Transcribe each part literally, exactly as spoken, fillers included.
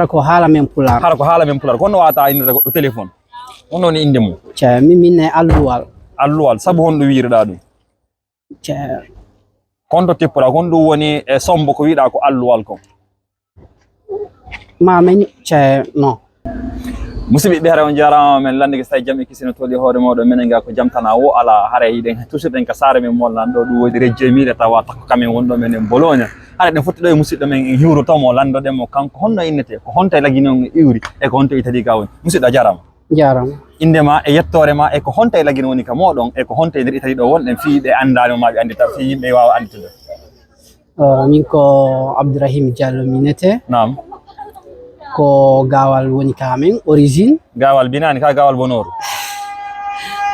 Hara ko haala men Pulaar. Hara ko haala men Pulaar. Ko honno waawata innirde goɗɗo téléphone? Honno woni innde mum? Cee, min, min ne Alluwal. Alluwal. Sabu honɗum wiyruɗaa ɗum? Cee. Ko honto tippuɗaa? Ko honɗum woni e sombo ko wiɗaa ko Alluwal kon? Ma men, cee, non. Musidɓe, ɓe hara on jaaraama, men lanndike so tawi jam e kisine toli hoore mooɗon, menen ga ko jam tan a wo alaa. Haray hiɗen toujours ɗen ka saare men mo lanɗo ɗum woni rejjo e miile tawa takko kamen wonɗo men en Bologna. Haray ɗen fotti ɗo e musidɗo men en hiwroto mo, lanndoɗen mo kanko honno innete, ko honto e Lagine on iwri, e ko honto Italie ga woni. Musidɗo, a jaaraama. Jaaraama. Innde ma e yettoore ma, e ko honto e Lagine woni ka mooɗon, e ko honto e nder Italie ɗo wonɗen fii ɓe anndaali ma, ɓe anndita fii yimɓe waawa annditude. Uh, min ko Abdourahim Diallo mi innete. Naam. Ko Gaawal woni ka men, origine. Gaawal binaani ka Gaawal Bonooru?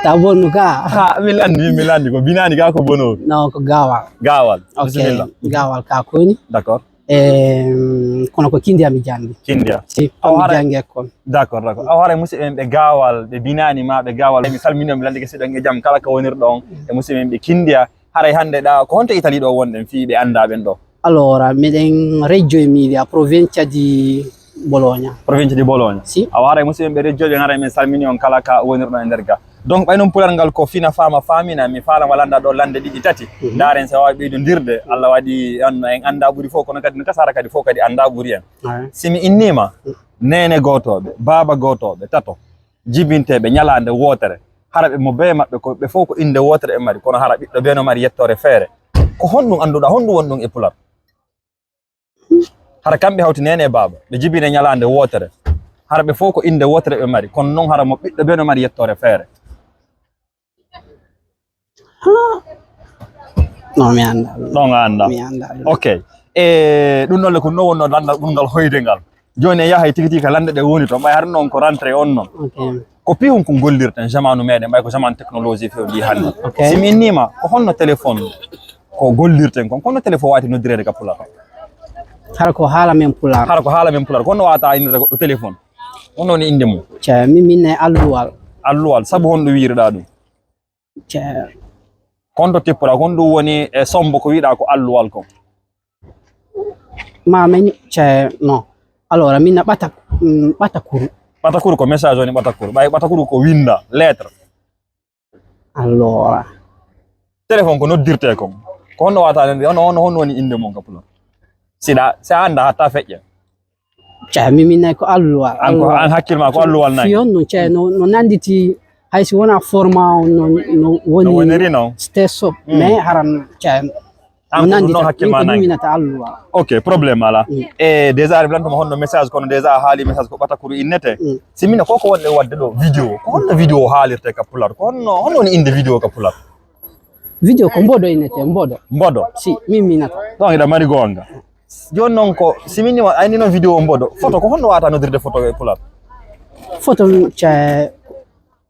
Ta bonnu ka. Ha, mi lanndi, mi lanndi. Ko binaani ka ko Bonooru? Non, ko Gaawal. Gaawal. Ok, bisimilla. Gaawal ka koni. D'accord. Em, kono ko Kindiya mi janngi. Kindiya. Si, aw, ko mi haray janngi école. D'accord, d'accord. Awa haray musidɓe men ɓe Gaawal, ɓe binaani ma ɓe Gaawal. Mi salmini on, mi lanndike si ɗon e jam kala ka wonirɗon. E musidɓe men ɓe Kindiya. Haray hannde ɗa, ko honto Italie ɗo wonɗen fii ɓe anndaa ɓen ɗo? Allora, miɗen Reggio Emilia, provincia di Bologna. Provincia di Bologna. Si. Awa haray musidɓe men ɓe Reggio ɓen, haray men salmini on kala ka wonirɗon e nder ga. Donc, ɓay non pular ngal ko fina faama faamina, mi faalama lannda ɗo lannde ɗiɗi tati. Mhm. Ndaaren si waawi ɓeydondirde, Allah waɗi on en anndaa ɓuri fof, kono kadi no kasara kadi fof kadi anndaa ɓuri en. Ouais. Si mi inniima, mm, neene gootooɓe, baaba gootooɓe, tato, jibinteeɓe ñalaande wootere, hara ɓe mo bee maɓɓe ko ɓe fof ko innde wootere ɓe mari, kono hara ɓiɗɗo bee no mari yettoore feere. Ko honɗum annduɗaa, honɗum woni ɗum e pular? Hara kamɓe hawti neene e baaba, ɓe jibine ñalaande wootere. Hara ɓe fof ko innde wootere ɓe mari, kono non hara mo ɓiɗɗo bee no mari yettoore feere. Non, mi anndaa ɗum. Ɗon a anndaa? Mi anndaa ɗum. Ok. E ɗum ɗon le ko non wonno lanndal ɓurngal hoyde ngal. Jooni en yahay tigi tigi ka lannde ɗe woni to, ɓay har non ko rentrée on non. Ok. Ko piihun kun gollirten jamaanu meɗen, ɓay ko jamaanu technologie fewndi hannde. Ok. Si mi inniima, ko honno téléphone ko gollirten kon, ko honno téléphone waawata noddireede ka pular? Hara ko haala men pular. Hara ko haala men pular. Ko honno waawata innirde goɗɗo téléphone? Honno woni innde mum? Cee, min, min ne Alluwal. Alluwal. Sabu honɗum wiyruɗaa ɗum? Cee. Ko honto tippuɗaa? Ko honɗum woni e sombo ko wiɗaa ko Alluwal kon? Ma men, cee, non. Allora, min na ɓata, mm, ɓatakuru. Ɓatakuru ko message woni ɓatakuru. Ɓay ɓatakuru ko winnda, lettre. Allora. Téléphone ko noddirtee kon. Ko honno waawata noddirde? Honno, honno, honno woni innde mum ka pular? Si ɗa, si a anndaa hatta feƴƴa. Cee, mi, min nayi ko Alluwal. An ko, Alluwal. An hakkil ma ko Alluwal nayi. Fii honno, cee, no, no nannditi, hay si wonaa format on no, no woni, no woniri non. Stesso, mm, mais haran, cee, an ko ɗum nanndita, non hakkil ma nayi. Min ko mi innata Alluwal. Ok, problème alaa. Mm. E déjà aɗa lannduma honno message, kono déjà a haali message ko ɓatakuru innete. Mm. Si min ko ko wonɗe waɗde ɗo vidéo. Ko honno vidéo haalirte ka pular? Ko honno, honno woni innde vidéo ka pular? Vidéo ko mboɗo innete, mboɗo. Mboɗo? Si, min mi innata. Ɗon hiɗa mari goonga. Jooni non ko, si min nima, ayni non vidéo mboɗo. Photo, ko honno waawata noddirde photo e pular? Photo, cee,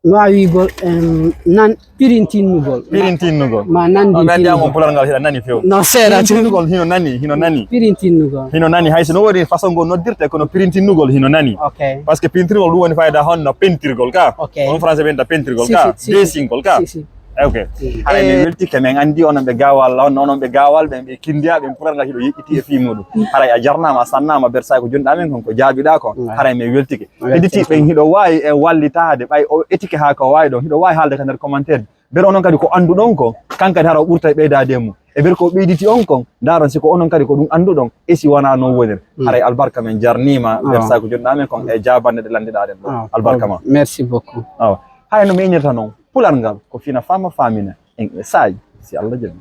mi waawi wiigol, em, nan, pirintinnugol. Pirintinnugol. Ma nanndintinnugol. On anndi an on pular ngal hiɗa nani few. Non, seeɗa. Pirintinnugol hino nani, hino nani. Pirintinnugol. Hino nani, hay so no woodi façon ngol noddirte, kono pirintinnugol hino nani. Ok. Parce que pintirgol ɗum woni fayda honno pentirgol ka. Ok. On français ɓen ta pentirgol ka. Si, si, si. Desingol ka. Si, si. Eh, ok. Mm. Haray min weltike, men anndi onon ɓe Gaawal, on, onon ɓe Gaawal, ɓen ɓe Kindiya, ɓen pular ngal hiɗo yeƴƴiti e fii muɗum. Haray a jarnaama, a sannaama, bersaay ko jonɗaa men kon, ko jaabiɗaa kon. Mm. Haray min weltike. Weltike. Hedditiiɓe ɓen hiɗo waawi e wallitaade, ɓay o etike haa ko waawi ɗon, hiɗo waawi haalde ka nder commentaire. Ber onon kadi ko annduɗon kon, kan kadi hara o ɓurtay ɓeydaade e mum. E ber ko o ɓeyditi on kon, ndaaron si ko onon kadi ko ɗum annduɗon, e si wanaa non wonir. Mm. Haray albarka men jarniima, bersaay ko jonɗaa men kon e jaabande ɗe lanndiɗaa ɗen ɗo. Ah, albarka ma. Merci beaucoup. Awa. Hay no mi innirta non, pular ngal ko fina faama faamina en e saay, si Allah jaɓi.